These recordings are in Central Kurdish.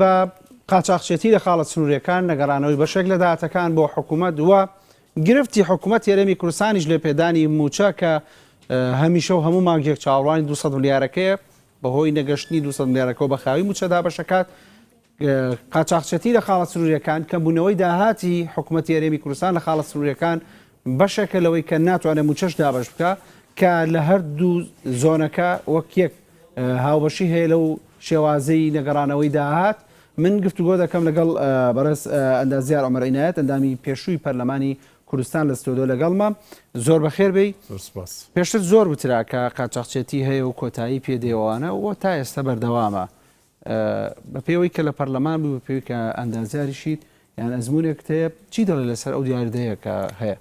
بە قاچاخچێتی لە خاڵە سنووریەکان، نەگەڕانەوەی بەشێک لە داهاتەکان بۆ حکوومەت و گرفتی حکوومەتی هەرێمی کوردستانیش لە پێدانی مووچە کە هەمیشە و هەموو مانگێک چاوەڕوانی 200 ملیارەکەیە بەهۆی نەگەشتنی 200 ملیارەکەەوە بە خاوی مووچە دابەشەکات قاچاخچێتی لە خاڵە سنووریەکان کەمبوونەوەی داهاتی حکوومەتی هەرێمی کوردستان لە خاڵە سنووریەکان بەشێکە لەوەی کە ناتوانێت مووچەش دابەش بکا کە لە هەردوو زۆنەکە وەک یەک هاوبەشی هەیە لەو شێوازەی نەگەڕانەوەی داهات. من گفتوگۆ دەکەم لەگەڵ بەڕێز ئەندازیار عومەر عینایەت ئەندامی پێشووی پەرلەمانی کوردستان لە ستۆدۆ لەگەڵمە. زۆر بەخێر بێی. زۆر سوپاس. پێشتر زۆر وترا کە قاچاخچێتی هەیە و کۆتایی پێ دێ وانە و تا ئێستا بەردەوامە. بە پێی ئەوەی کە لە پەرلەمان بووی بە پێی کە ئەندازیاریشیت یان ئەزموونێکت هەیە چی دەڵێ لەسەر ئەو دیاردەیە کە هەیە؟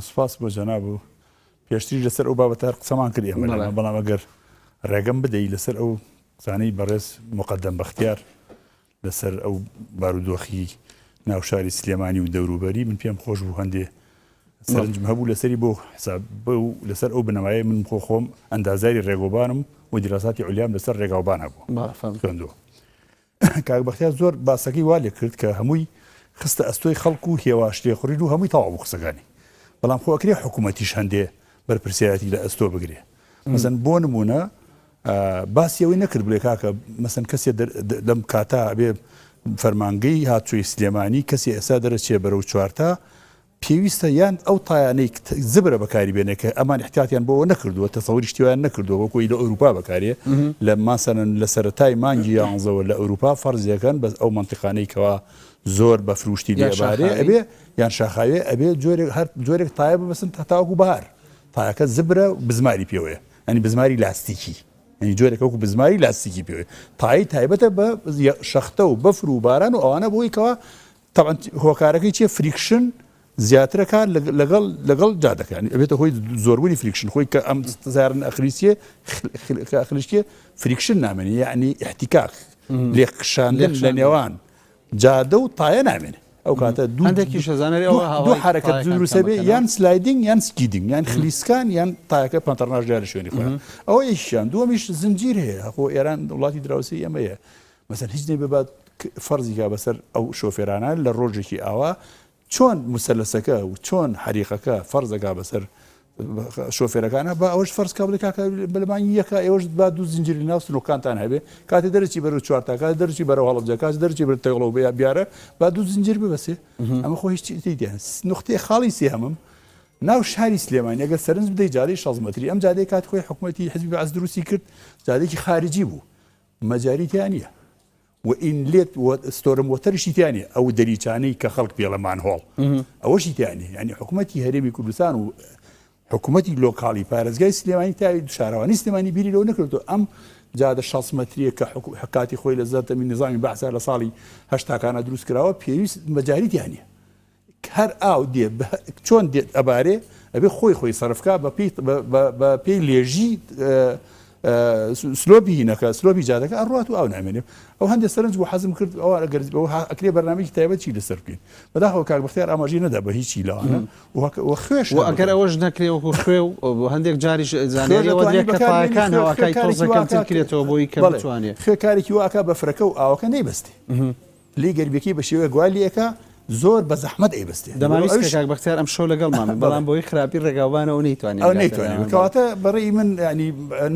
سوپاس بۆ جەناب و پێشتریش لەسەر ئەو بابەتە هەر قسەمان کرد ئێمە لەگەڵ، بەڵام ئەگەر ڕێگەم بدەی لەسەر ئەو قسانەی بەڕێز موقەدەم بەختیار لەسەر ئەو بارودۆخی ناو شاری سلێمانی و دەوروبەری من پێم خۆش بوو هەندێ سەرنجم هەبوو لەسەری بۆ حساب لەسەر ئەو بنەمایە من خۆ خۆم ئەندازاری ڕێگۆبانم و دیراساتی عولیام لەسەر ڕێگاوبان هەبوو خوێندووە. کاک بەختیار زۆر باسەکەی وا لێ کرد کە هەمووی خستە ئەستۆی خەڵک و هێواش لێخوڕین و هەمووی تەواو بوو قسەکانی. بەڵام خۆ ئەکرێ حکوومەتیش هەندێ بەرپرسیارەتی لە ئەستۆ بگرێ. مەسەن بۆ نموونە باسی ئەوەی نەکرد بڵێ کاکە مەسەن کەسێ لەم کاتا ئەبێ فەرمانگەی هاتچۆی سلێمانی کەسێ ئێستا دەرەچێ بەرەو چوارتا پێویستە یان ئەو تایانەی زبرە بەکاری بێنێ کە ئەمان احتیاتیان بۆ نەکردووە تەسەوری شتیوان نەکردووە وەکو لە ئەوروپا بەکارێ لە ماسەنەن لە سەرەتای مانگی یانزەوە لە ئەوروپا فەرزیەکەن بەس ئەو منتیقانەی کەوا زۆر بە فروشتی لێبارێ ئەبێ یان شاخاوێ ئەبێ جۆرێک هەر جۆرێک تایە ببەسن تاوەکو بەهار تایەکە زبرە بزماری پێوەیە ئەنی بزماری لاستیکی ئەنی جۆرێک وەکو بزماری لاستیکی پێوەیە تایی تایبەتە بە شەختە و بەفر و باران و ئەوانە بۆی کەوا تەبعەن هۆکارەکەی چیە friction زیاترەکە لەگەڵ لەگەڵ جادەکە ینی ئەبێتە هۆی زۆربوونی friction خۆی کە ئەم زارن ئەخریسیە ئەخریشتیە friction نامێنێ یعنی احتکاک لێکشاندن لە نێوان جادە و تایە نامێنێ ئەو کاتە دوو هەندێکی شەزانەری ئەوە دوو حرەکەت دروستە بێ یان sliding یان skidding یان خلیسکان یان تایەکە پەنتەرناش دیارە شوێنی خۆیان ئەوە یەکیان دووەمیش زنجیر هەیە خۆ ئێران وڵاتی دراوسێی ئێمەیە مەسەن هیچ نەبێ با فەرزی کا بەسەر ئەو شۆفێرانە لە ڕۆژێکی ئاوا چۆن مسەلەسەکە و چۆن حەریقەکە فەرزەکا بەسەر شۆفێرەکانە با ئەوەش فەرز کا بڵێ کاکە لە مانگی یەکە ئێوەش با دوو زنجیری ناو سنووکانتان هەبێ کاتێ دەرچی بەرەو چوارتا کاتێ دەرچی بەرەو هەڵەبجە کاتێ دەرچی بەرەو تەگڵەو بیا بیارە با دوو زنجیر ببەسێ ئەمە خۆ هیچ تێ نقطەی خاڵی سێهەمم ناو شاری سلێمانی ئەگەر سەرنج بدەی جادەی 6 مەتری ئەم جادەی کات خۆی حکوومەتی حزبی بەعس دروستی کرد جادێکی خارجی بوو مەجاری تیا نیە و inlet و storm water یشی تیا نیە ئەو دەریچانەی کە خەڵک پێڵە manhole ئەوەشی تیا نیە یعنی حکوومەتی هەرێمی کوردستان و حکوومەتی local ی پارێزگای سلێمانی تاوی شارەوانی سلێمانی بیری لەوە نەکردو ئەم جادە 6 مەتریە کە حکاتی خۆی لە زەتەمی نظامی بەعسا لە ساڵی هەشتاکانە دروست کراوە پێویست مەجاری تیا نیە هەر ئاو دێ چۆن دێت ئەبارێ ئەبێ خۆی خۆی سەرفکا بە پێی بە پێی لێژی slope ی هینەکە slope ی جادەکە ئەڕات و ئاو نامێنێ ئەو هەندێک سەرنج بۆ حەزم کرد ئەوە ئەگەر ئەکرێ بەرنامەیەکی تایبەت چی لەسەر بکەین بەداخەوە کاک بەختیار ئاماژەی نەدا بە هیچی لەوانە و خوێش و ئەگەر ئەوەش نەکرێ وەکو خوێ و هەندێک جاریش زانیاری ئەوە درێ کە تایەکان هەواکای تۆزە کەمتر کرێتەوە بۆی کە بتوانێ خوێ کارێکی واکا بەفرەکە و ئاوەکە نەیبەستێ پلەی گەرمیەکەی بە شێوەیەک وا لێکا زۆر بە زەحمەت ئەیبەستێ. دەمانویست کە کاک بەختیار ئەمشەو لەگەڵمان بێت، بەڵام بەهۆی خراپی ڕێگاوبانەوە نەیتوانی ئەو نەیتوانی. کەواتە بە ڕێی من یانی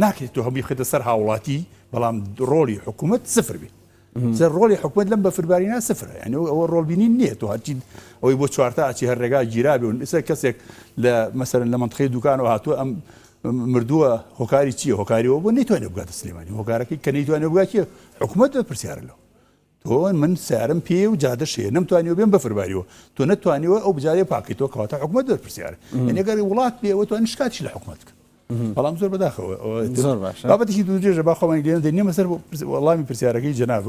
ناکرێت تۆ هەمووی بخەیتە سەر هاوڵاتی، بەڵام ڕۆڵی حکوومەت سفر بێت. سەر ڕۆڵی حکوومەت لەم بەفربارینە سفرە، یانی ئەوە ڕۆڵبینین نییە تۆ هەرچی ئەوەی بۆ چوارتا ئەچی هەر ڕێگا گیرابێ و ئێستا کەسێک لە مەسەلەن لە مەنتقەی دوکانەوە هاتووە ئەم مردووە هۆکاری چییە؟ هۆکاری ئەوە بووە نەیتوانیوە بگاتە سلێمانی. هۆکارەکەی کە نەیتوانیوە بگات چییە؟ حکوومەت بەرپرسیارە لەوە. تۆ من سەیارەم پێیە و جادەش هەیە نەمتوانیوە بێم بەفر باریوە تۆ نەتوانیوە ئەو بجارەیە پاکەیتەوە کەواتە حکومەت بەرپرسیارە یعنی ئەگەر وڵات بێ ئەوە توانی شکاتیش لە حکومەت بکە بەڵام زۆر بەداخەوە زۆر باشە بابەتێکی دوور درێژە با خۆمان لێ نەدەین نێمە سەر وەڵامی پرسیارەکەی جەناب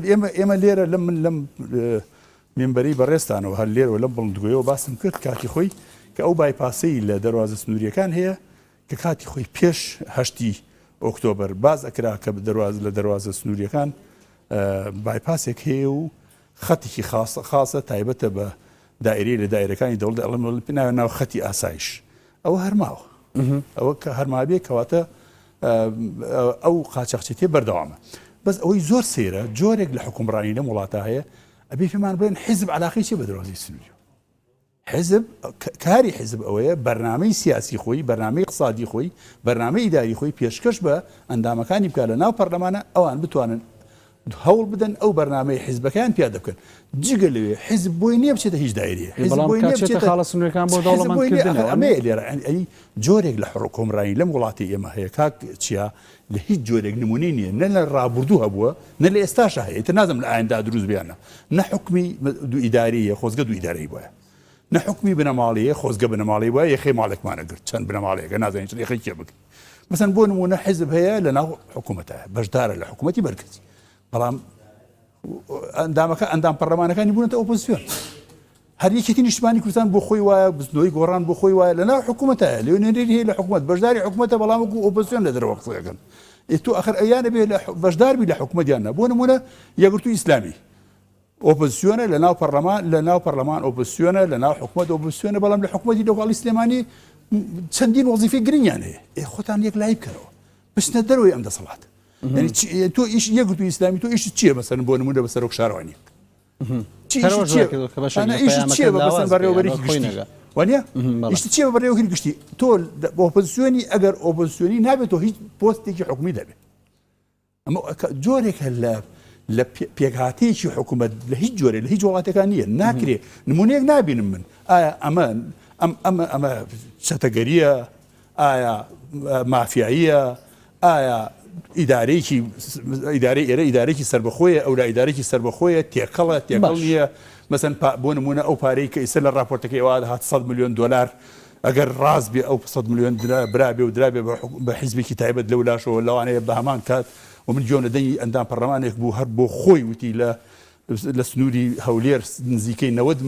ئێمە ئێمە لێرە لەم من لەم مێمبەری بەڕێزتانەوە هەر لێرەوە لەم بڵندگۆیەوە باسم کرد کاتی خۆی کە ئەو بایپاسەی لە دەروازە سنووریەکان هەیە کە کاتی خۆی پێش هەشتی ئۆکتۆبەر باس ئەکرا کە لە دەروازە سنووریەکان بایپاسێک هەیە و خەتێکی خاص خاصە تایبەتە بە دایرەی لە دایرەکانی دەوڵەت ئەڵێم ناوە ناو خەتی ئاسایش ئەوە هەرماوە ئەوە کە هەرمابێ کەواتە ئەو قاچاخچێتیە بەردەوامە. بەس ئەوەی زۆر سەیرە جۆرێک لە حوکمڕانی لەم وڵاتە هەیە ئەبێ پێمان بڵێن حیزب علاقەی چیە بە دەروازەی سنووریەوە؟ حیزب کاری حیزب ئەوەیە بەرنامەی سیاسی خۆی، بەرنامەی ئیقتسادی خۆی، بەرنامەی ئیداری خۆی پێشکەش بە ئەندامەکانی بکات لە ناو پەرلەمانە ئەوان بتوانن هەوڵ بدەن ئەو بەرنامەی حیزبەکەیان پیادە بکەن. جگە لەوێ حیزب بۆی نییە بچێتە هیچ دایرەیە. حیزب بەڵام بۆی کا نییە چێتە بچێتە خاڵە سنوورەکان بۆ حیزب دەوڵەمەند بۆی نییە کردنە ئەخر وانیە؟ ئەمەیە لێرە ئەی جۆرێک لە حوکمڕانی لەم وڵاتەی ئێمە هەیە کاک چیا لە هیچ جۆرێک نمونەی نییە نە لە ڕابوردوو هەبووە نە لە ئێستاشا هەیە ئیتر نازانم لە ئایندە دروست بێ یان نا نە حوکمی دوو ئیدارییە خۆزگە دوو ئیدارەیی بوایە نە حوکمی بنەماڵەیە خۆزگە بنەماڵەی بوایە یەخەی ماڵێکمان ئەگرت چەند بنەماڵەیەکە نازانین چەند یەخەی کێ بگرین مەسەن بۆ نمونە حیزب هەیە لە ناو حکوومەتە بەشدارە لە حکوومەتی مەرکەزی بەڵام ئەندامەکە ئەندام پەرلەمانەکانی بوونەتە ئۆپۆزیسیۆن هەر یەکێتی نیشتمانی کوردستان بۆ خۆی وایە بزنەوەی گۆڕان بۆ خۆی وایە لەناو حکوومەتە لێ نوێنەری هەیە لە حکوومەت بەشداری حکوومەتە بەڵام وەکو ئۆپۆزیسیۆن لە دەرەوە قسە دەکەن ئێ تۆ ئەخر ئەیانە بێ لە بەشدار بی لە حکوومەت یان نا بۆ نموونە یەکگرتووی ئیسلامی ئۆپۆزیسیۆنە لە ناو پەرلەمان لە ناو پەرلەمان ئۆپۆزیسیۆنە لە ناو حکوومەت ئۆپۆزیسیۆنە بەڵام لە حکوومەتی local ی سلێمانی چەندین وەزیفەی گرنگیان هەیە ئێ خۆتان یەک لایی بکەنەوە بچنە دەرەوەی ئەم دەسەڵات یعنی تۆ ئیش یەکگرتووی ئیسلامی تۆ ئیشت چییە مەسەلەن بۆ نموونە بە سەرۆک شارەوانیەک چیە بەڕێوەری گشتی تۆ ئۆپۆزیسیۆنی ئەگەر ئۆپۆزیسیۆنی نابێت تۆ هیچ پۆستێکی حکومی دەبێت ئەمە جۆرێکە لە لە پێکهاتەیەکی حکوومەت لە هیچ جۆرێک لە هیچ وڵاتەکان نییە ناکرێ نمونەیەک نابینم من ئایا ئەمە ئەم ئەمە ئەمە چەتەگەریە ئایا مافیاییە؟ ئایا ئیدارەیەکی ئیدارەی ئێرە ئیدارەیەکی سەربەخۆیە ئەولا ئیدارەیەکی سەربەخۆیە تێکەڵە تێکەڵ نییە مەسەن بۆ نمونە ئەو پارەی کە ئیسە لە راپۆرتەکەی ئەوە هات 100 میلیۆن دلار ئەگەر ڕاست بێ ئەو 100 میلیۆن برابێ و درابێ بە حیزبێکی تایبەت لەو لاشەوە لەوانەیە بە هەمان کات و من گوێم لە دەنگی ئەندام پەرلەمانێک بوو هەر بۆ خۆی وتی لە لە سنووری هەولێر نزیکەی 90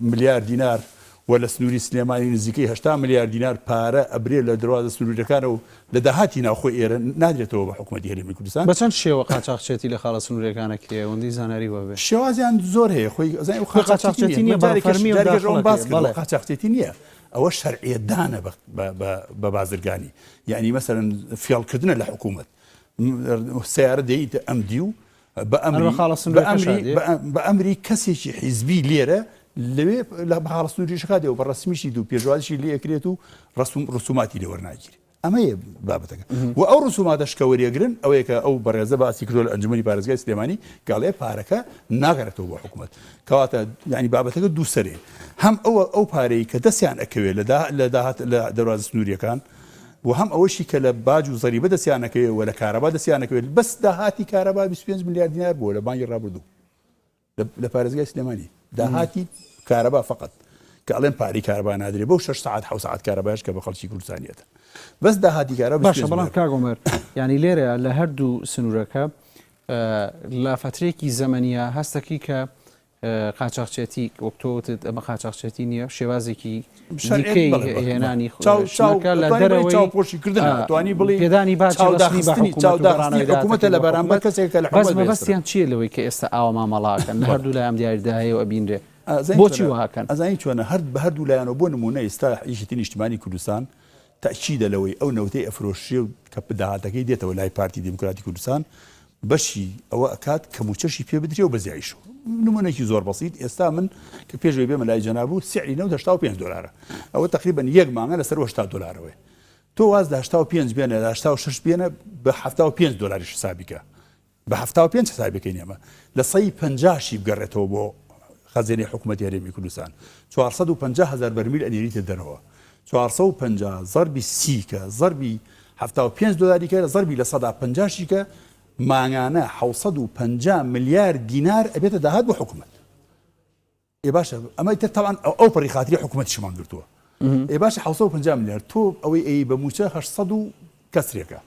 ملیار دینار و لە سنووری سلێمانی نزیکەی 80 ملیار دینار پارە ئەبرێ لە دەروازە سنووریەکانە و لە داهاتی ناوخۆی ئێرە نادرێتەوە بە حکوومەتی هەرێمی کوردستان. بە چەند شێوە قاچاخچێتی لە خاڵە سنووریەکان ئەکرێ ئەوەندەی زانیاری وابێ؟ شێوازیان زۆر هەیە خۆی ئەزانی ئەو خۆی قاچاخچێتی نییە بە فەرمی و جارێکیش ئەوم داخڵ باس ئەکرێ کردووە بەڵێ. قاچاخچێتی نییە ئەوە شەرعیەتدانە بە بە بە بازرگانی یانی مەسەلەن فێڵکردنە لە حکوومەت سەیارە دێیتە ئەم دیو بە ئەمری بە ئەمری کەسێکی حیزبی لێرە لەوێ لە بەخاڵە سنووریشەکە دێ و بە ڕسمیشی دوو پێشوازیشی لێ ئەکرێت و ڕسوم ڕسوماتی لێ وەرناگیرێت ئەمەیە بابەتەکە و ئەو ڕسوماتەش کە وەریەگرن ئەوەیە کە ئەو بەڕێزە باسی کردووە لە ئەنجومەنی پارێزگای سلێمانی گەڵێ پارەکە ناگەڕێتەوە بۆ حکوومەت کەواتە یعنی بابەتەکە دوو سەرێ هەم ئەوە ئەو پارەی کە دەستیان ئەکەوێت لە داهات لە دەروازە سنووریەکان و هەم ئەوەشی کە لە باج و زەریبە دەستیان ئەکەوێ و لە کارەبا دەستیان ئەکەوێت، بەس داهاتی کارەبا 25 ملیار دینار بووە لە مانگی ڕابردوو لە پارێزگای سلێمانی داهاتی کارەبا فقط کە ئەڵێن پارەی کارەبا نادرێ بەو 6 سەعات 7 سەعات کارەباش کە بە خەڵکی کوردستانیەتە بەس داهاتی کارەبا باشە بەڵام کاک عومەر یانی لێرە لە هەردوو سنوورەکە لە فەترەیەکی زەمەنیە هەستەکی کە قاچاخچێتی وەک تۆ وتت ئەمە قاچاخچێتی نییە شێوازێکی دیکەی هێنانی شتەکە لە دەرەوەی چاوپۆشیکردن توانی بڵێ پێدانی باج ڕەسمی بە حکوومەت و گەڕانەوەی حکوومەتە لە بەرامبەر کەسێک کە لە بەس مەبەستیان چییە لەوەی کە ئێستا ئاوا مامەڵاکەن لە هەردوو لای ئەم دیاریدا هەیە و ئەبینرێ بۆچی وهاکەن؟ ئەزانی چۆنە هەر بە هەردوو لایەنەوە بۆ نموونە ئێستا یەکێتی نیشتمانی کوردستان تەئکیدە لەوەی ئەو نەوتەی ئەفرۆشرێ و کە داهاتەکەی دێتەوە لای پارتی دیموکراتی کوردستان بەشی ئەوە ئەکات کە موچەشی پێ بدرێ و بەزیایشەوە. نمونەیەکی زۆر بەسیت ئێستا من کە پێش ئەوەی بێمە لای جەناب و سعری نەوت 85 دۆلارە ئەوە تقریبا یەک مانگە لەسەر 80 دۆلارەوەی تۆ واز لە 85 بێنە لە 86 بێنە بە 75 دۆلاریش حسابی کە بە 75 حسابی بکەین ئێمە لە سەی پەنجاشی بگەڕێتەوە بۆ خەزێنەی حکوومەتی هەرێمی کوردستان 450 هەزار بەرمیل ئەنێریتە دەرەوە 450 زەربی سی کە زەربی 75 دۆلاری کە زەربی 50% شی کە مانگانە 750 ملیار دینار ئەبێتە داهات بۆ حکوومەت. ئێ باشە ئەمە ئیتر تەبعەن ئەو پەڕی خاتری حکوومەتیشمان گرتووە. ئێ باشە 750 ملیار تۆ ئەوەی ئەی بە مووچە 800 و کەسرێکە.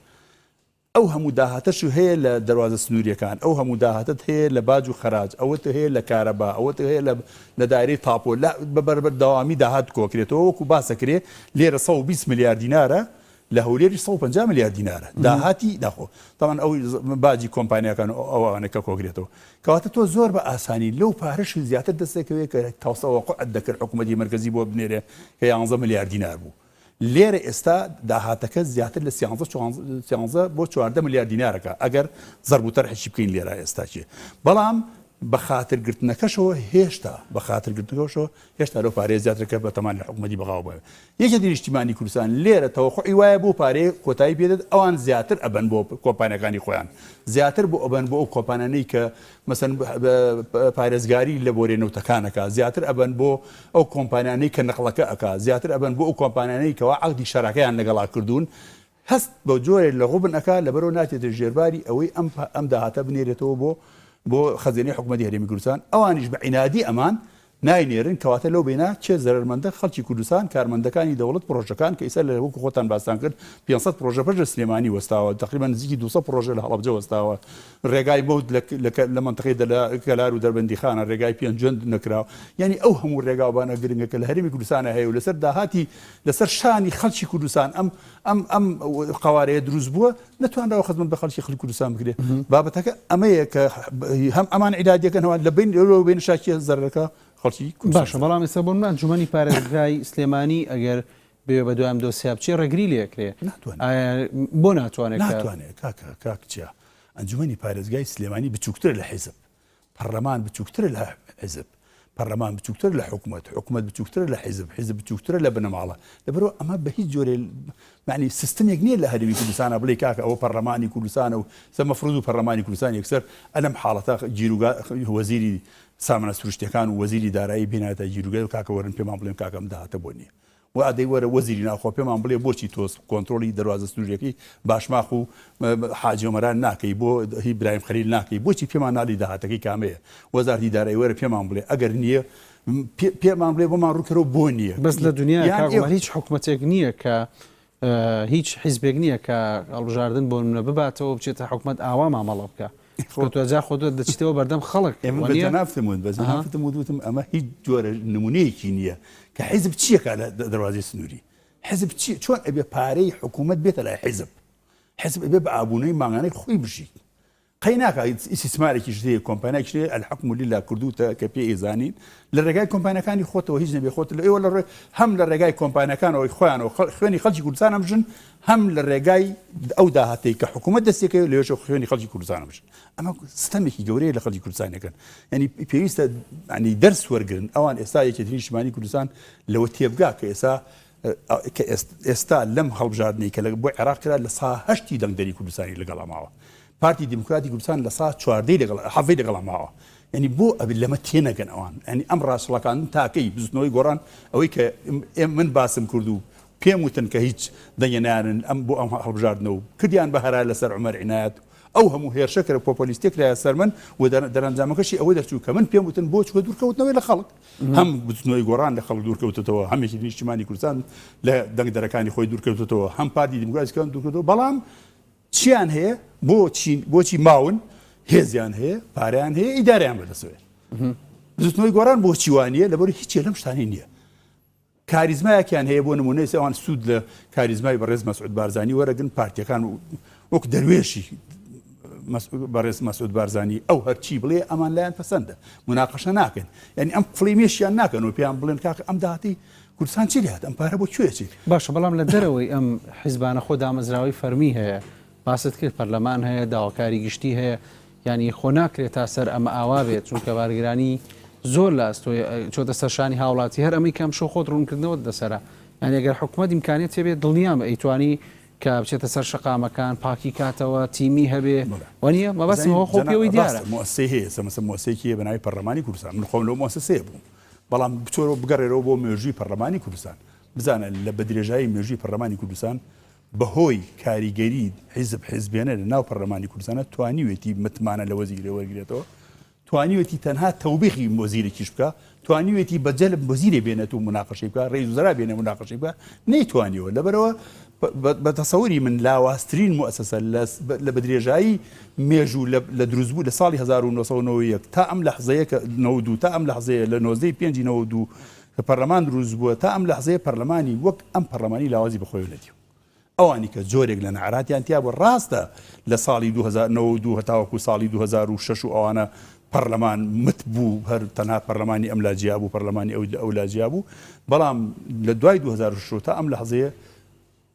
ئەو هەموو داهاتەشو هەیە لە دەروازە سنوورییەکان، ئەو هەموو داهاتەت هەیە لە باج و خەراج، ئەوەت هەیە لە کارەبا، ئەوەت هەیە لە لە دایرەی تاپۆ، لە بە بەردەوامی داهات کۆکرێتەوە، وەکو باس ئەکرێ لێرە 120 ملیار دینارە، لە هەولێریش 150 ملیار دینارە داهاتی ناخۆ، تەبعەن ئەو باجی کۆمپانیاکان و ئەوانە کە کۆکرێتەوە. کەواتە تۆ زۆر بە ئاسانی لەو پارەش زیاتر دەست دەکەوێت کە تەوقعت دەکرد حکوومەتی مەرکەزی بۆ بنێرێ کە 11 ملیار دینار بوو. لێرە ئێستا داهاتەکە زیاتر لە سیانزە سیانزە بۆ 14 ملیار دینارەکە ئەگەر زەرب و تەرحێکی بکەین لێرە ئێستا چێ بەڵام بە خاتر گرتنەکەشەوە هێشتا بە خاتر گرتنەکەشەوە هێشتا لەو پارەیە زیاترە کە بەتەمان لە حکومەتی بەغاوە بوایە. یەکێتی نیشتیمانی کوردستان لێرە تەوەقوعی وایە بۆ پارەیە کۆتایی پێدێت ئەوان زیاتر ئەبەن بۆ کۆمپانیاکانی خۆیان زیاتر بۆ ئەبەن بۆ ئەو کۆمپانیانەی کە مەسەن پارێزگاری لە بۆرێ نەوتەکان ئەکا زیاتر ئەبەن بۆ ئەو کۆمپانیانەی کە نەقڵەکە ئەکا زیاتر ئەبەن بۆ ئەو کۆمپانیانەی کەوا عەقدی شەراکەیان لەگەڵا کردوون هەست بە جۆرێ لە غوبن ئەکا لەبەرئەوە ناچێتە ژێرباری ئەوەی ئەم ئەم داهاتە بنێرێتەوە بۆ بۆ خەزێنەی حکومەتی هەرێمی کوردستان ئەوانیش بە عینادی ئەمان ناینێرن کەواتە لەو بەینا کێ زەرەرمەندە خەڵکی کوردستان کارمەندەکانی دەوڵەت پڕۆژەکان کە ئیستا لە وەکو خۆتان باستان کرد 500 پڕۆژە پەش لە سلێمانی وەستاوە تقریبا نزیکی 200 پڕۆژە لە هەڵەبجە وەستاوە ڕێگای مەوت لە لە مەنتقەی دەلا کەلار و دەربەندیخانە ڕێگای پێنجوێن نەکراوە یعنی ئەو هەموو ڕێگاوبانە گرنگە کە لە هەرێمی کوردستانە هەیە و لەسەر داهاتی لەسەر شانی خەڵکی کوردستان ئەم ئەم ئەم قەوارەیە دروست بووە نەتوانراوە خزمەت بە خەڵکی خەڵکی کوردستان بکرێت بابەتەکە ئەمەیە کە هەم ئەمان عیلادیەکەنەوە لە بین لەوە بین شاکیە زەرەکە خەڵکی باشە بەڵام ئێستا بۆ من ئەنجومەنی پارێزگای سلێمانی ئەگەر بێ بە دوام دۆسیا بچێ ڕێگری لێکرێ بۆ ناتوانێت ناتوانێت کاکە کاک چیا ئەنجومەنی پارێزگای سلێمانی بچووکترە لە حیزب پەڕلەمان بچوکترە لە حیزب، پەڕلەمان بچوکترە لە حکومەت، حکومەت بچوکترە لە حیزب، حیزب بچوکترە لە بنەماڵە. لەبەرئەوە ئەمە بە هیچ جۆرێ یانی سیستمێک نییە لە هەرێمی کوردستانا بڵێی کاکە ئەوە پەڕلەمانی کوردستانە و سە مەفروز و پەڕلەمانی کوردستان یەکسەر ئەلەم حاڵەتە گیروگا وەزیری سامانە سروشتیەکان و وەزیری دارایی بێنێتە گیروگای و کاکە وەرن پێمان بڵێن کاکە ئەم داهاتە بۆ نییە. وا دەی وەرە وەزیری ناوخۆ پێمان بڵێ بۆچی تۆ کۆنترۆڵی دەروازە سنووریەکەی باشماخ و حاجی ئۆمەران ناکەی بۆ هی برایم خەلیل ناکەی بۆچی پێمان ناڵی داهاتەکەی کامەیە وەزارتی دارایی وەرە پێمان بڵێ ئەگەر نییە پێمان بڵێ بۆمان ڕوونکەرەوە بۆ نییە. بەس لە دنیا کاک عومەر هیچ حکومەتێک نییە کە هیچ حیزبێک نییە کە هەڵبژاردن بۆ نمونە بباتەوە بچێتە حکومەت ئاوا مامەڵە بکا چونکە دواجار خۆ دەچیتەوە بەردەم خەڵک ئێمە بە وانییە؟ جەنابتم وت بە ئەها. جەنابتم وت وتم ئەمە هیچ جۆرە نمونەیەکی نییە کە حیزب چیەکا لە دەروازەی سنووری حیزب چی چۆن ئەبێ پارەی حکوومەت بێتە لای حیزب حیزب ئەبێ بە ئابوونەی مانگانەی خۆی بژی قەی ناکا ئیسیسمارێکیش هەیە کۆمپانیایەکیش هەیە الحکم للە کردووتە کە پێی ئەیزانین لە ڕێگای کۆمپانیاکانی خۆتەوە هیچ نەبێ خۆت لە ئێوە لە ڕێ هەم لە ڕێگای کۆمپانیاکانەوەی خۆیانەوە خوێنی خەڵکی کوردستان ئەمژن هەم لە ڕێگای ئەو داهاتەی کە حکوومەت دەستێکەوە لەوێشەوە خوێنی خەڵکی کوردستان ئەمژن ئەمە ستەمێکی گەورەیە لە خەڵکی کوردستانەکەن ینی پێویستە ینی دەرس وەرگن ئەوان ئێستا یەکێتی نیشتمانی کوردستان لەوە تێبگا کە ئێستا کە ئێستا لەم هەڵبژاردنەی کە بۆ عێراق کرا لە سا هەشتی دەنگدەری کوردستانی لەگەڵا ماوە پارتی دیموکراتی کوردستان لە سا چواردەی لەگەڵ حەڤەی لەگەڵا ماوە یعنی بۆ ئەبێ لەمە تێنەگەن ئەوان یعنی ئەم ڕاچڵەکان تاکەی بزوتنەوەی گۆڕان ئەوەی کە من باسم کرد و پێم وتن کە هیچ دەنگێ نایانن ئەم بۆ ئەم هەڵبژاردنە و کردیان بە هەرا لەسەر عومەر عینایەت ئەو هەموو هێرشە کرا پۆپۆلیستیە کرایە سەر من و دەرەنجامەکەشی ئەوەی دەرچوو کە من پێم وتن بۆ چووە دوورکەوتنەوەی لە خەڵک هەم بزوتنەوەی گۆڕان لە خەڵک دوورکەوتەوە هەم یەکێتی نیشتیمانی کوردستان لە دەنگدەرەکانی خۆی دوورکەوتەوە هەم پارتی دیموکراتی کوردستان دوورکەوتەوە بەڵام چیان هەیە بۆچی بۆچی ماون هێزیان هەیە پارەیان هەیە ئیدارەیان بەدەستەوەیە بزوتنەوەی گۆڕان بۆچی وانە لەبەر هیچێ لەم شتانەی نییە کاریزمایەکیان هەیە بۆ نمونە ئێستا ئەوان سوود لە کاریزمای بەڕێز مەسعود بارزانی وەرەگرن پارتیەکان وەک دەروێشی بەڕێز مەسعود بارزانی ئەو هەرچی بڵێ ئەمان لایەن پەسەندە مناقەشە ناکەن یعنی ئەم قفڵی مێشیان ناکەن و پێیان بڵێن کاکە ئەم داهاتی کوردستان چی لێهات ئەم پارە بۆ کوێ چی باشە بەڵام لە دەرەوەی ئەم حیزبانە خۆ دامەزراوەی فەرمی هەیە باست کرد پەرلەمان هەیە داواکاری گشتی هەیە یانی خۆ ناکرێت تا سەر ئەمە ئاوا بێت چونکە بارگرانی زۆر لە ئەستۆی چۆتە سەر شانی هاوڵاتی هەر ئەمەی کەم شۆ خۆت ڕوونکردنەوەت لەسەرە یانی ئەگەر حکومەت ئیمکانیەت هەبێت دڵنیام ئەیتوانی کە بچێتە سەر شەقامەکان پاکی کاتەوە تیمی هەبێ وانیە مەبەستم ئەوە خۆ پێوەی دیارە. ڕاستە موئەسسەی هەیە ئێستا مەسەلەن موئەسسەیەکی هەیە بە ناوی پەرلەمانی کوردستان من خۆم لەو موئەسسەیە بووم بەڵام بچۆرەوە بگەڕێرەوە بۆ مێژووی پەرلەمانی کوردستان بزانە لە بە درێژایی مێژووی پەرلەمانی کوردستان بەهۆی کاریگەری حیزب حیزبێنە لە ناو پەرلەمانی کوردستانە توانیوێتی متمانە لە وەزیرێ وەرگرێتەوە، توانیوێتی تەنها تەوبیخی وەزیرێکیش بکا، توانیوێتی بە جەلب وەزیرێ بێنێت و موناقەشەی بکا، رەئیس وزەرا بێنێ موناقەشەی بکا، نەیتوانیوە. لەبەرئەوە بە تەسەوری من لاوازترین موئەسەسە لە بە درێژایی مێژوو لە دروستبوو لە ساڵی 1991 تا ئەم لەحزەیە کە 92 تا ئەم لەحزەیە لە 19 ی پێنجی 92 کە پەرلەمان دروست بووە تا ئەم لەحزەیە پەرلەمانی وەک ئەم پەرلەمانی لاوازی بەخۆیەوە نەدیوە. ئەوانی کە جۆرێک لە نەعراتیان تیا بوو ڕاستە لە ساڵی 2092 هەتاوەکو ساڵی 2006 و ئەوانە پەرلەمان مت بوو هەر تەنها پەرلەمانی ئەم لا جیا بوو پەرلەمانی ئەو ئەو لا جیا بوو بەڵام لە دوای 2006 تا ئەم لەحزەیە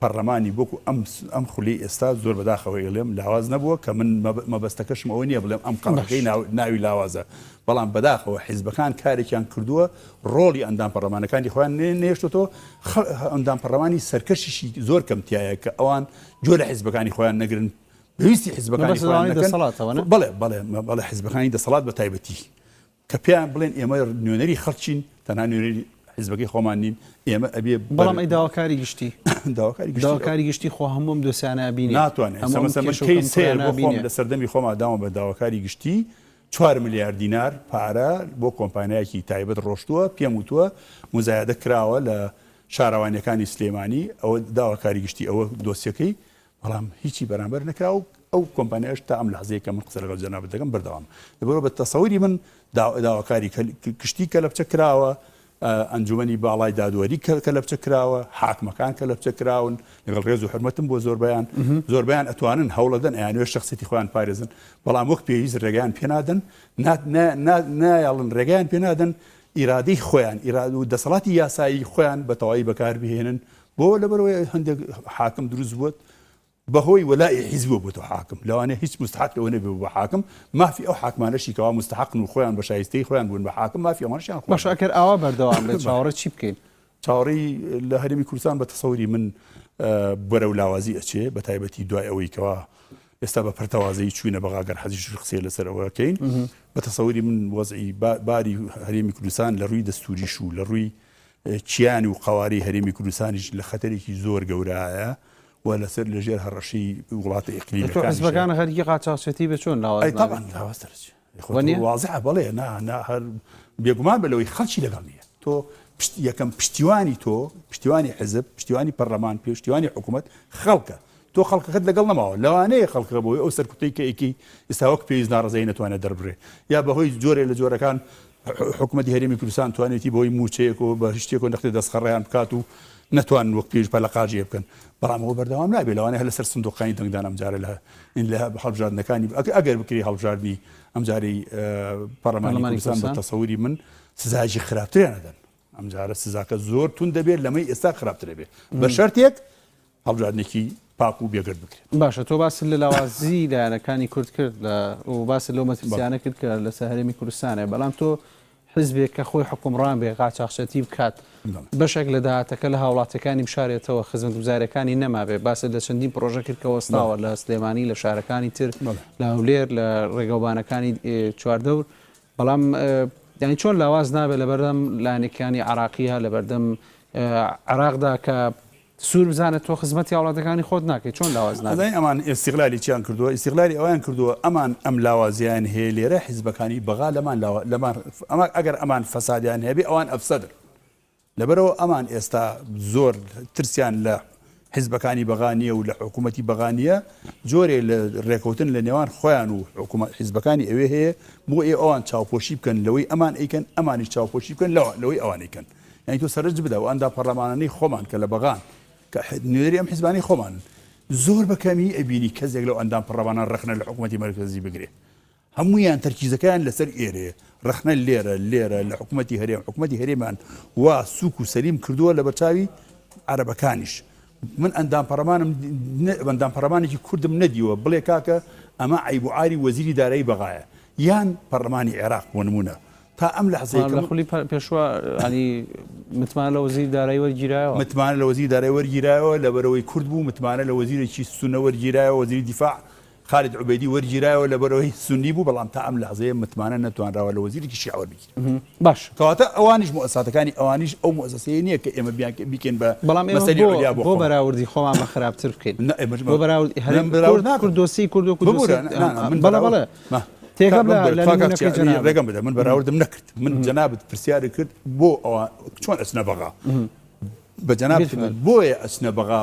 پەڕلەمانی وەکو ئەم ئەم خولی ئێستا زۆر بەداخەوە ئەیڵێم لاواز نەبووە کە من مەبەستەکەشم ئەوە نییە بڵێم ئەم قەڕەکەی ناوی لاوازە بەڵام بەداخەوە حیزبەکان کارێکیان کردووە ڕۆڵی ئەندام پەڕلەمانەکانی خۆیان نێشتۆتەوە ئەندام پەڕلەمانی سەرکەشیشی زۆر کەم تایە کە ئەوان جۆ لە حیزبەکانی خۆیان نەگرن پێویستی حیزبەکانی خۆیان نەکەن بەڵێ بەڵێ بەڵێ حیزبەکانی دەسەڵات بە تایبەتی کە پێیان بڵێن ئێمە نوێنەری خەڵکین، تەنها نوێنەری حیزبەکەی خۆمان نین، ئێمە ئەبێ بەڵام ئەی داواکاری گشتی؟ داواکاری گشتی داواکاری گشتی خۆ هەموو ئەم دۆسیانە ئەبینێ، ناتوانێ. هەموو ئەم مەسەلەن من کێشە و کەی سەیر کەموکوڕیانە بۆ خۆم ئەبینێ. لە سەردەمی خۆما داوم بە داواکاری گشتی چوار ملیار دینار پارە بۆ کۆمپانیایەکی تایبەت ڕۆشتووە، پێم وتووە موزایەدە کراوە لە شارەوانییەکانی سلێمانی، ئەوە داواکاری گشتی ئەوە دۆسیەکەی بەڵام هیچی بەرامبەر نەکرا و ئەو کۆمپانیایش تا ئەم لەحزەیە کە من قسە لەگەڵ جەنابت دەکەم بەردەوامە. لەبەرئەوە بە تەسەوری من داواکاری گشتی کەلەپچە کراوە، ئەنجومەنی باڵای دادوەری کەلەپچە کراوە، حاکمەکان کەلەپچە کراون، لەگەڵ ڕێز و حورمەتم بۆ زۆربەیان، زۆربەیان ئەتوانن هەوڵەدەن ئەیانەوێت شەخسیەتی خۆیان پارێزن، بەڵام وەک پێویست ڕێگەیان پێنادەن، نایەڵن ڕێگەیان پێنادەن ئیرادەی خۆیان و دەسەڵاتی یاسایی خۆیان بە تەواوی بەکاربهێنن بۆ لەبەرئەوەی هەندێک حاکم دروست بووە بەهۆی وەلائی حیزبەوە بۆتە حاکم لەوانەیە هیچ مستحق ئەوە نەبێ بە حاکم مافی ئەو حاکمانەشی کەوا مستحقن و خۆیان بە شایستەی خۆیان بوون بە حاکم مافی ئەوانشیان خۆ باشە ئەگەر ئاوا بەردەوام بێت چاوەڕێ چی بکەین؟ چاوەڕێی لە هەرێمی کوردستان بە تەسەوری من بەرەو لاوازی ئەچێ بە تایبەتی دوای ئەوەی کەوا ئێستا بە پەرتەوازەیی چوینە بەغا گەر حەزیش قسەی لەسەر ئەوە کەین بە تەسەوری من وەزعی باری هەرێمی کوردستان لە ڕووی دەستوریش و لە ڕووی کیان و قەوارەی هەرێمی کوردستانیش لە خەتەرێکی زۆر گەورایە و لەسەر لەژێر هەڕەشەی وڵاتە ئیقلیمیەکانیشە. حزبەکان خەریکی قاچاخچێتی بێ چۆن لاواز ئەی نابێت؟ تەبعەن لاواز دەرەچێ. خۆ وازحە بەڵێ نا نا هەر بێگومان بە لەوەی خەڵکی لەگەڵ نییە. تۆ پشت یەکەم پشتیوانی تۆ پشتیوانی حزب پشتیوانی پەرلەمان پشتیوانی حکوومەت خەڵکە. تۆ خەڵکەکەت لەگەڵ نەماوە لەوانەیە خەڵکەکە بۆی ئەو سەرکوتەی کە ئەیکەی ئێستا وەک پێویست ناڕەزایی نەتوانێت دەربڕێ یا بەهۆی جۆرێ لە جۆرەکان حکوومەتی هەرێمی کوردستان توانێتی بۆی مووچەیەک و بە شتێک و نەختێ دەستخەڕیان بکات و نەتوانن وەک پێویست پەلەقاژێ بکەن بەڵام ئەوە بەردەوام نابێت لەوانەیە هەر لەسەر سندوقەکانی دەنگدان ئەمجارە لە لە هەڵبژاردنەکانی ئەگەر بکرێ هەڵبژاردنی ئەمجارەی پەرلەمانی کوردستان بە تەسەوری من سزایەکی خراپتریان ئەدەن ئەمجارە سزاکە زۆر توند دەبێت لەمەی ئێستا خراپتر دەبێت بە شەرتێک هەڵبژاردنێکی پاک و بێگەرد بکرێت. باشە تۆ باست لە لاوازی لایەنەکانی کورد کرد لە و باست لەو مەترسیانە کرد کە لەسەر هەرێمی کوردستانە بەڵام تۆ حزبێک کە خۆی حکومڕان بێ قاچاخچەتی بکات بەشێک لە داهاتەکە لە هاوڵاتیەکانی بشارێتەوە خزمەتگوزاریەکانی نەمابێ باست لە چەندین پرۆژە کرد کە وەستاوە لە سلێمانی لە شارەکانی تر لە هەولێر لە ڕێگەوبانەکانی چواردەور بەڵام یانی چۆن لاواز نابێت لەبەردەم لایەنەکانی عراقیە لەبەردەم عراقدا کە سوور بزانە تۆ خزمەتی هاوڵاتەکانی خۆت ناکەی چۆن لاواز نابێت؟ ئەزانی ئەمان ئیستیغلالی چیان کردووە؟ ئیستیغلالی ئەوەیان کردووە ئەمان ئەم لاوازیان هەیە لێرە حیزبەکانی بەغا لەمان لاوا لەمان ئەمە ئەگەر ئەمان فەسادیان هەبێ ئەوان ئەفسەدن لەبەرئەوە ئەمان ئێستا زۆر ترسیان لە حیزبەکانی بەغا نییە و لە حکوومەتی بەغا نییە جۆرێ لە ڕێکەوتن لە نێوان خۆیان و حکوومەت حیزبەکانی ئەوێ هەیە بۆ ئێ ئەوان چاوپۆشی بکەن لەوەی ئەمان ئەیکەن ئەمانیش چاوپۆشی بکەن لەوەی ئەوان ئەیکەن یانی تۆ سەرنج بدە ئەو ئەندام پەڕلەمانانەی خۆمان کە لە بەغان کە نوێنەری ئەم حیزبانەی خۆمانن زۆر بە کەمی ئەبینی کەسێک لەو ئەندام پەڕلەمانان ڕەخنە لە حکوومەتی مەرکەزی بگرێ هەموویان تەرکیزەکەیان لەسەر ئێرەیە ڕەخنە لێرە لێرە لە حکوومەتی هەرێم حکوومەتی هەرێمان وا سووک و سەلیم کردووە لە بەرچاوی عەرەبەکانیش من ئەندام پەڕەمانم ئەندام پەڕەمانێکی کوردم نەدیوە بڵێ کاکە ئەمە عەیب و عاری وەزیری دارایی بەغایە یان پەڕلەمانی عێراق بۆ نموونە تا ئەم لەحزەی لە خولی پێشوە ینی متمانە لە وەزیری دارایی وەرگیرایەوە. متمانە لە وەزیری دارایی وەرگیرایەوە لەبەرئەوەی کورد بوو، متمانە لە وەزیرێکی سوننە وەرگیرایەوە، وەزیری دیفاع خالید عوبێدی وەرگیرایەوە لەبەرئەوەی سوننی بوو، بەڵام تا ئەم لەحزەیە متمانە نەتوانراوە لە وەزیرێکی شیعە وەربگیرێت. باش. کەواتە ئەوانیش موئەسساتەکانی ئەوانیش ئەو موئەسەسەیە نییە کە ئێمە بیکەین بە بەڵام ئێمە مەسەلی بۆ عولیا بۆ بۆ خۆمان. بەراوردی خۆمان بە خراپتر بکەین؟ نا ئێمە بۆ بەراورد هەرێم من بەراورد کورد ناکەم. کورد دۆسیەی کورد وەکو ببورە دۆسیەی نا نا من بەڵێ بەراورد بەڵێ ما تێکەم لە ببورە لە تفاکە نموونەکەی چی جەنابت. ڕێگەم بدە من بەراوردم نەکرد من جەنابت پرسیارت کرد بۆ ئەوە چۆن ئەچنە بەغا بە جەنابت بیرفعل. بۆیە ئەچنە بەغا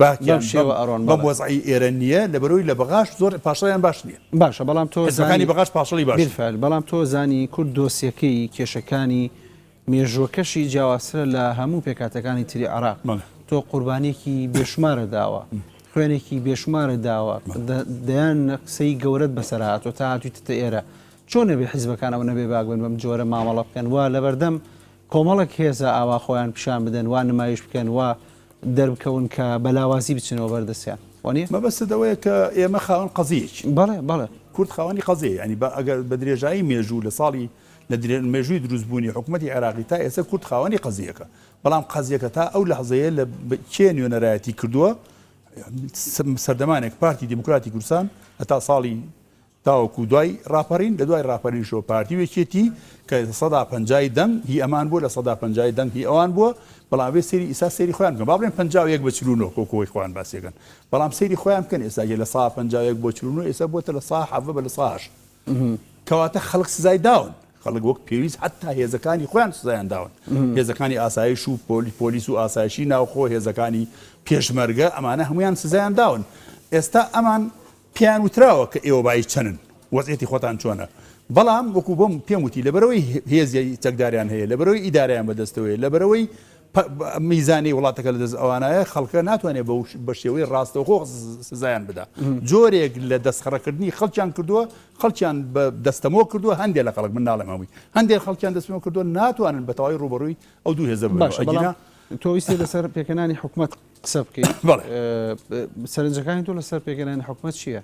باکیان بەم شێوە ئەڕۆن بەم بەڵێ. وەزعی ئێرە نییە لەبەرەوەی لە بەغاش زۆر پاشەڵیان باش نییە باشە بەڵام تۆ حزبەکانی زانی بەغاش پاشەڵی باش نییە. بیرفعل بەڵام تۆ زانی کورد دۆسیەکەی کێشەکانی مێژووەکەشی جیاوازترە لە هەموو پێکهاتەکانی تری عێراق. بەڵێ. تۆ قوربانییەکی بێشومارت داوە، خوێنێکی بێشومارت داوە، دەیان قسەی گەورەت بەسەر هاتووە تا هاتوویتەتە ئێرە. چۆن ئەبێ حیزبەکان ئەوەنە بێباک بن بەم جۆرە مامەڵە بکەن وا لەبەردەم کۆمەڵێک هێزا ئاوا خۆیان پیشان بدەن، وا نمایش بکەن، وا. دەربکەون کە بە لاوازی بچنەوە بەردەستیان وانیە؟ مەبەستت ئەوەیە کە ئێمە خاوەن قەزیەیەکین. بەڵێ بەڵێ. کورد خاوەنی قەزیەیە یانی بە ئەگەر بە درێژایی مێژوو لە ساڵی لە مێژووی دروستبوونی حکومەتی عێراقی تا ئێستا کورد خاوەنی قەزیەکە بەڵام قەزیەکە تا ئەو لەحزەیە لە کێ نوێنەرایەتی کردووە سەردەمانێک پارتی دیموکراتی کوردستان هەتا ساڵی تاوەکو دوای ڕاپەڕین، لە دوای ڕاپەرینیشەوە پارتی و یەکێتی کە 50% ی دەنگ هی ئەمان بووە، 50% ی دەنگ هی ئەوان بووە، بەڵام ئەبێ سەیری ئیستا سەیری خۆیان بکەن، با بڵێن 51 بە 49 وەکو ئەوەی خۆیان باسی ئەکەن، بەڵام سەیری خۆیان بکەن ئێستا 51% بۆ 49 ئێستا بووەتە 17% بە 8%. کەواتە خەڵک سزای داون، خەڵک وەک پێویست حەتتا هێزەکانی خۆیان سزایان داون، هێزەکانی ئاسایش و پۆلیس و ئاسایشی ناوخۆ، هێزەکانی پێشمەرگە، ئەمانە هەموویان سزایان داون. ئێستا ئەمان پێیان وتراوە کە ئێوە بایی چەنن، وەزعیەتی خۆتان چۆنە، بەڵام وەکو بۆم پێم وتی لەبەرئەوەی هێزی چەکداریان هەیە، لەبەرئەوەی ئیدارەیان بەدەستەوەیە، لەبەرئەوەی میزانی وڵاتەکە لەدەست ئەوانایە، خەڵکە ناتوانێت بە شێوەی ڕاستەوخۆ سزایان بدا. جۆرێک لە دەستخەڕەکردنی خەڵکیان کردووە، خەڵکیان بە دەستەمۆ کردووە، هەندێک لە خەڵک، من ناڵێم هەمووی، هەندێک خەڵکیان دەستەمۆ کردووە، ناتوانن بە تەواوی ڕووبەڕووی ئەو دوو هێزە ببنەوە. باشە، بەڵام تۆ ویستت لەسەر پێکهێنانی حکومەت قسە بکەیت، سەرنجەکانی تۆ لەسەر پێکهێنانی حکومەت چییە؟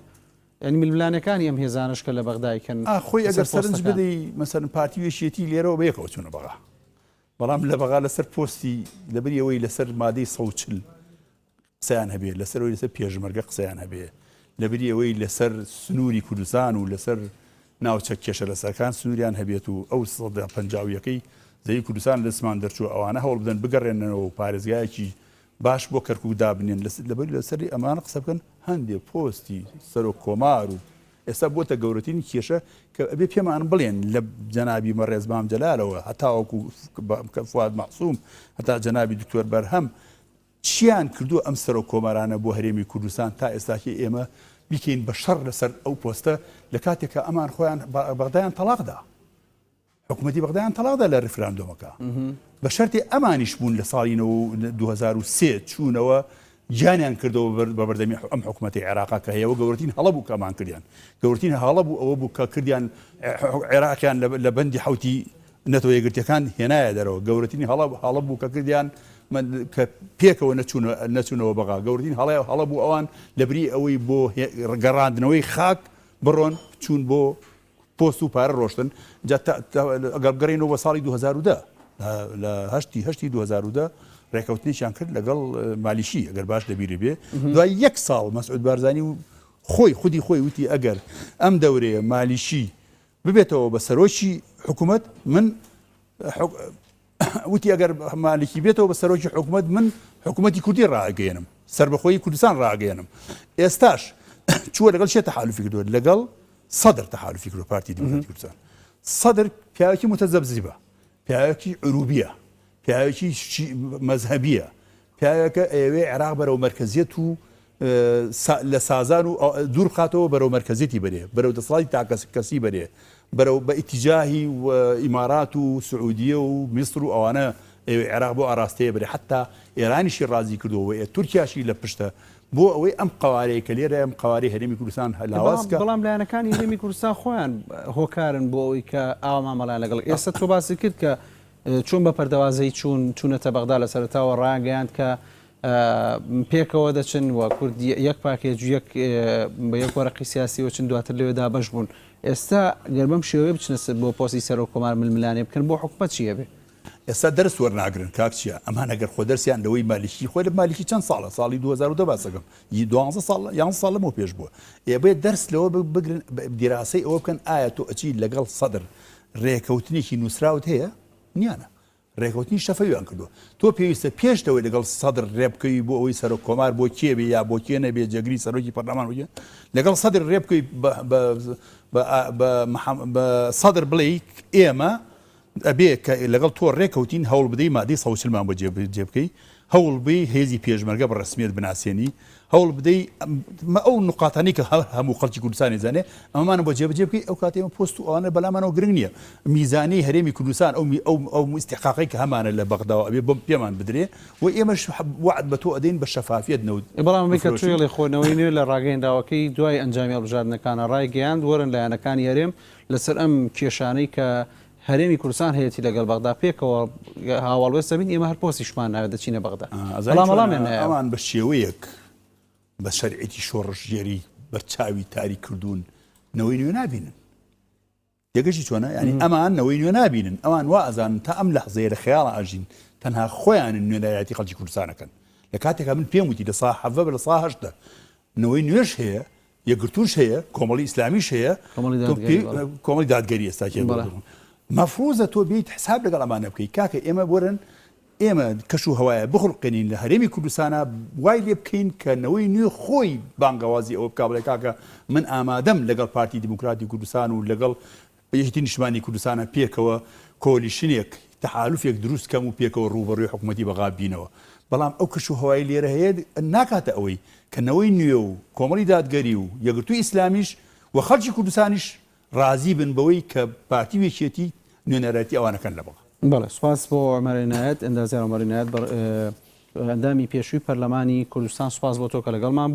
یانی ململانێکانی ئەم هێزانەش کە لە بەغدای کەن خۆی ئەگەر سەرنج بدەی مەسەلەن پارتی و یەکێتی لێرەوە بەیەکەوە چوونە بەغا، بەڵام لە بەغا لەسەر پۆستی لەبری ئەوەی لەسەر مادەی 140 قسەیان هەبێ لەسەر ئەوەی لەسەر پێشمەرگە قسەیان هەبێ لەبری ئەوەی لەسەر سنووری کوردستان و لەسەر ناوچە کێشە لەسەرکان سنووریان هەبێت و ئەو 151ەکەی زەوی کوردستان لەسمان دەرچوو ئەوانە هەوڵ بدەن بگەڕێنەوە و پارێزگایەکی باش بۆ کەرکک دابنێن لەبەر لەسەری ئەمانە قسە بکەن هەندێک پۆستی سەرۆک کۆمار و ئێستا بۆتە گەورەترین کێشە کە ئەبێ پێمان بڵێن لە جەنابی مەڕێز مام جەلالەوە هەتاوەکو فواد مەعسوم هەتا جەنابی دکتۆر بەرهەم چیان کردووە ئەم سەرۆک کۆمارانە بۆ هەرێمی کوردستان تا ئێستاکی ئێمە بیکەین بە شەڕ لەسەر ئەو پۆستە لە کاتێکا ئەمان خۆیان بەغدایان تەڵاقدا حکوومەتی بەغدایان تەڵاقدا لە ریفراندۆمەکە بە شەرتی ئەمانیش بوون لە ساڵی 2003 چوونەوە گیانیان کردەوە بە بەردەمی ئەم حکوومەتی عێراقا کە هەیەوە گەورەترین هەڵە بوو کە ئەمان کردیان گەورەترین هەڵە بوو ئەوە بوو کە کردیان عێراقیان لە بەندی حوتی نەتەوە یەکگرتیەکان هێنایە دەرەوە، گەورەترین هەڵە هەڵە بوو کە کردیان کە پێکەوە نەچوونە نەچوونەوە بەغا، گەورەترین هەڵە هەڵە بوو ئەوان لەبری ئەوەی بۆ گەڕاندنەوەی خاک بڕۆن چوون بۆ پۆست و پارە ڕۆشتن، جا ئەگەر بگەڕێینەوە بۆ ساڵی 2010 لە هەشتی هەشتی 2010 ڕێکەوتنێکیان کرد لەگەڵ مالیکی ئەگەر باش لەبیری بێ دوای یەک ساڵ مەسعود بارزانی و خۆی خودی خۆی وتی ئەگەر ئەم دەورەیە مالیکی ببێتەوە بە سەرۆکی حکوومەت من وتی ئەگەر مالکی بێتەوە بە سەرۆکی حکوومەت من حکوومەتی کوردی ڕاگەێنم سربەخۆی کوردستان ڕاگەێنم ئێستاش چووە لەگەڵ شێ تەحالفی کردووە لەگەڵ سەدر تەحالفی کردووە پارتی دیموکراتی کوردستان سەدر پیاوێکی متەزەبزیبە پیاوێکی عروبیە پیاوێکی مەزهەبیە پیاوێکە ئەیەوێ عێراق بەرەو مەرکەزیەت و لە سازان و دوور بخاتەوە بەرەو مەرکەزیەتی بەرێ بەرەو دەسەڵاتی تاکە کەسی بەرێ بەرەو بە ئیتیجاهی و ئیمارات و سعودیە و میسر و ئەوانە ئەیەوێ عێراق بۆ ئاراستەیە بەرێ حتا ئێرانیشی ڕازی کردووە و تورکیاشی لە پشتە بۆ ئەوەی ئەم قەوارەیە کە لێرە ئەم قەوارەی هەرێمی کوردستان لاواز کە. بەڵام لایەنەکانی هەرێمی کوردستان خۆیان هۆکارن بۆ ئەوەی کە ئاوا مامەڵەیان لەگەڵ ئێستا تۆ باست کرد کە چۆن بە پەردەوازەی چوون چوونەتە بەغدا لە سەرەتاوە ڕایانگەیاند کە پێکەوە دەچن و کورد یەک پاکێج و یەک بە یەک وەرەقی سیاسیەوە چن دواتر لەوێ دابەش بوون ئێستا گەر بەم شێوەیە بچنە بۆ پۆستی سەرۆک کۆمار ململانێ بکەن بۆ حکومەت چی هەبێ؟ ئێستا دەرس وەرناگرن کاک چیا ئەمان ئەگەر خۆ دەرسیان لەوەی مالیکی خۆی لە مالیکی چەند ساڵە ساڵی 2010 باسەکەم ی دوانزە ساڵ یانزە ساڵ لەمەو پێش بووە ئێ بێ دەرس لەوە بگرن دیراسەی ئەوە بکەن ئایا تۆ ئەچی لەگەڵ سەدر رێکەوتنێکی نووسراوت هەیە؟ نیانە. رێکەوتنی شەفەویان کردووە. تۆ پێویستە پێش لەوەی لەگەڵ سەدر رێبکەوی بۆ ئەوەی سەرۆک کۆمار بۆ کێ بێ یا بۆ کێ نەبێ جێگری سەرۆکی پەرلەمان بۆ کێ لەگەڵ سەدر رێبکەوی بە سەدر بڵێی ئێمە ئەبێ کە لەگەڵ تۆ رێکەوتین هەوڵ بدەی مادەی 140 مان بۆ جێ بکەی هەوڵ بەی هێزی پێشمەرگە بە ڕەسمیەت بناسێنی، هەوڵ بدەی ئەو نوقاتانەی کە هەموو خەڵکی کوردستان ئەیزانێ ئەمەمان بۆ جێبەجێ بکەی، ئەو کاتەی ئێمە پۆست و ئەوانە بەلامانەوە گرنگ نییە. میزانیەی هەرێمی کوردستان ئەو ئەو ئەو ئیستیحقاقەی کە هەمانە لە بەغداوە ئەبێ بۆم پێمان بدرێ و ئێمەش وەعد بە تۆ ئەدەین بە شەفافیەت نەوت بەڵام ئەمەی کە بفرۆشین. تۆی خۆ نەوەی نوێ لە ڕاگەیەنراوەکەی دوای ئەنجامی هەڵبژاردنەکانە ڕایگەیاند، وەرن لایەنەکانی هەرێم لەسەر ئەم کێشانەی کە. هەرێمی کوردستان هەیەتی لەگەڵ بەغدا پێکەوە هاوەڵوێست دەبین ئێمە هەر پۆستیشمان ناوێت دەچینە بەغدا بەڵام وەڵامیان نایەوە. ئەوان بە شێوەیەک بە شەرعیەتی شۆڕشگێری بەرچاوی تاریک کردوون نەوەی نوێ نابینن. تێگەشتی چۆنە؟ یانی ئەمان نەوەی نوێ نابینن، ئەوان وا ئەزانن تا ئەم لەحزەیە لە خەیاڵا ئەژین تەنها خۆیانن نوێنەرایەتی خەڵکی کوردستان ئەکەن. لە کاتێکا من پێم وتی لە سا حەڤە بە لە سا هەشتە نەوەی نوێش هەیە، یەکگرتووش هەیە، کۆمەڵی ئیسلامیش هەیە، کۆمەڵی تۆ دادگەری پێی بەڵێ. کۆمەڵی دادگەری ئێستا کێ بەڵێ. مەفروزە تۆ بێیت حساب لەگەڵ ئەمانە بکەی کاکە ئێمە وەرن ئێمە کەش و هەوایە بخوڵقێنین لە هەرێمی کوردستانا وای لێ بکەین کە نەوەی نوێ خۆی بانگەوازی ئەوە بکا بڵێ کاکە من ئامادەم لەگەڵ پارتی دیموکراتی کوردستان و لەگەڵ یەکێتی نیشتمانی کوردستانا پێکەوە coalition ێک تەحالوفێک دروست کەم و پێکەوە ڕووبەڕووی حکوومەتی بەغا بینەوە بەڵام ئەو کەش و هەوای لێرە هەیە ناکاتە ئەوەی کە نەوەی نوێ و کۆمەڵی دادگەری و یەکگرتووی ئیسلامیش و خەڵکی کوردستانیش ڕازی بن بەوەی کە پارتی و یەکێتی نوێنەرایەتی ئەوان ئەکەن لە بەغا. بەڵێ سوپاس بۆ عومەر عنایەت، ئەندازیار عومەر عنایەت ئەندامی پێشووی پەرلەمانی کوردستان سوپاس بۆ تۆ کە لەگەڵمان بووی.